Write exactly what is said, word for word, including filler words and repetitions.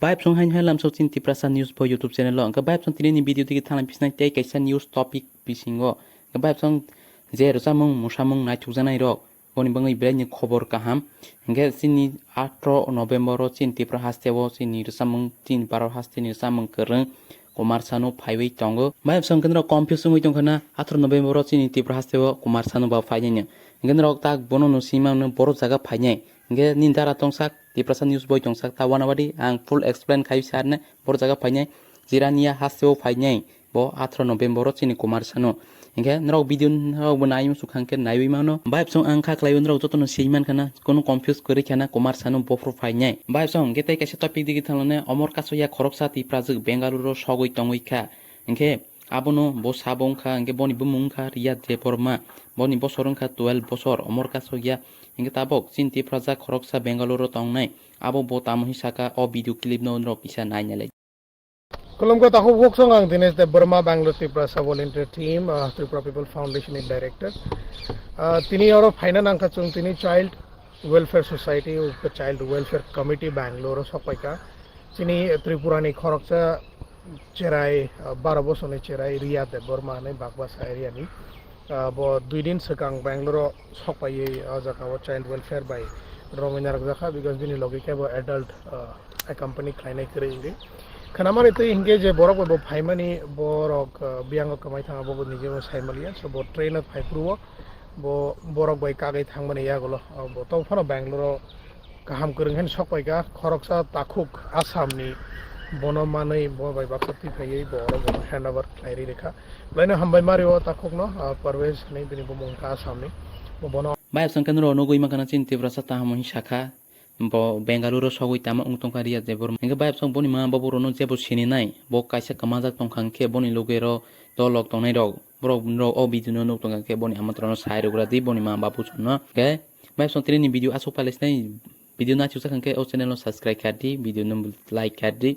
Bai bwswng haino hai lamsok chini Tiprasa News bo YouTube channel o. Hwnkhe bai bwswng tini ni video digi thangna bisnai tei kaisa news topic bisingo. Hwnkhe bai bwswng je rwchapmung musamung naithokjaknai rok boni bangwi belai ni khobor kaham. Hwnkhe chini atro November o chini Tripura haste o chini rwchapmung chini Bharat haste ni rwchapmung kwrwng Kumar Sanu phaiwi tongo. Bai bwswng hwnkhe norok confuse wngwi tongkha na atro November o chini Tripura haste o Kumar Sanu ba phainai no. Hwnkhe norok tak bono no sima no boro jaga phainai. Hwnkhe nini dara tongsak, Tiprasa News boi tongsak, ta wanawadi ang full explain khai sa arne, boro jaga phainai, Jirania hasteo phainai, bo atro November o chini Kumar Sanu. Hwnkhe norok video norok bo nai muchuk hwnkhe naiwi mano. Bai bwswng ang kha khlaiwi norok jotono swi mankha na, kono confuse kwrwi kha na Kumar Sanu bophru phainai. Bai bwswng hwnkhe tei kaisa topic digi thanglane, Omor Kasoya khoroksa Tiprajwk Bengaluru o sogwi tongwi kha. Hwnkhe abono bo sabo wngkha, hwnkhe boni bumung wngkha Riyad Debbarma, boni bosor wngkha twelve bosor, Omor Kasoya. Hwnkhe tabok chini Tiprasa khoroksa Bengaluru o tongnai, abo bo tamo hwnwi saka o video clip no norok kisa naina lai. Khulumkha takhuk buksong ang Dinesh Debbarma, Bangalore Tiprasa Volunteer Team, ah, Tripura People Foundation ni Director. Ah, tini oro phaina nangkha chwng tini Child Welfare Society, Child Welfare Committee Bangalore o sokpaikha. Chini Tripura ni khoroksa cherai, ah, baro bosorni cherai Riya Debbarma hinwi Bagbasa area ni. Ah, bo dui din swkang Bangalore o sokpaiwi o jaga o child welfare bai romwi narwkjakha, because bini logi khe bo adult, ah, accompany khlainai kwrwi hinwi. Khwnamani twi hinkhe je borok bai bo phaimani, borok, ah, biyango kwmai thang abo bo nijebo saimaliya, so bo train o phaiphuru o bo borok bai kagwi thangmani yagulo, ah, bo tongphano Bangalore o kaham kwrwng khe sokpaikha, khoroksa takhuk Assam ni bono manwi bo bai baksa twi phaiwi bo oro bono hand over khlai rwi rwkha. Belai no hambai mari o takhuk no, ah, Parvez hinwi bini bumung wngkha Assam ni. Bo bono. Bai bwswng khe norok nugwi mankha na chini Tiprasa taham hinwi sakha. Bo Bengaluru o sogwi tamo wng tongkha Riya Debbarma. Hwnkhe bai bwswng boni ma babu rokno jebo sininai. Bo kaisa kwmajak tongkha hwnkhe boni logero dolok tongnai rok. Borok, borok o video no nuk tongkha khe boni ama tongno sai rwgra di boni ma babu chwngno. Hwnkhe bai bwswng tini ni video aswk pailaisnai video naisuk sakha khe o channel no subscribe kha di, video no like kha di.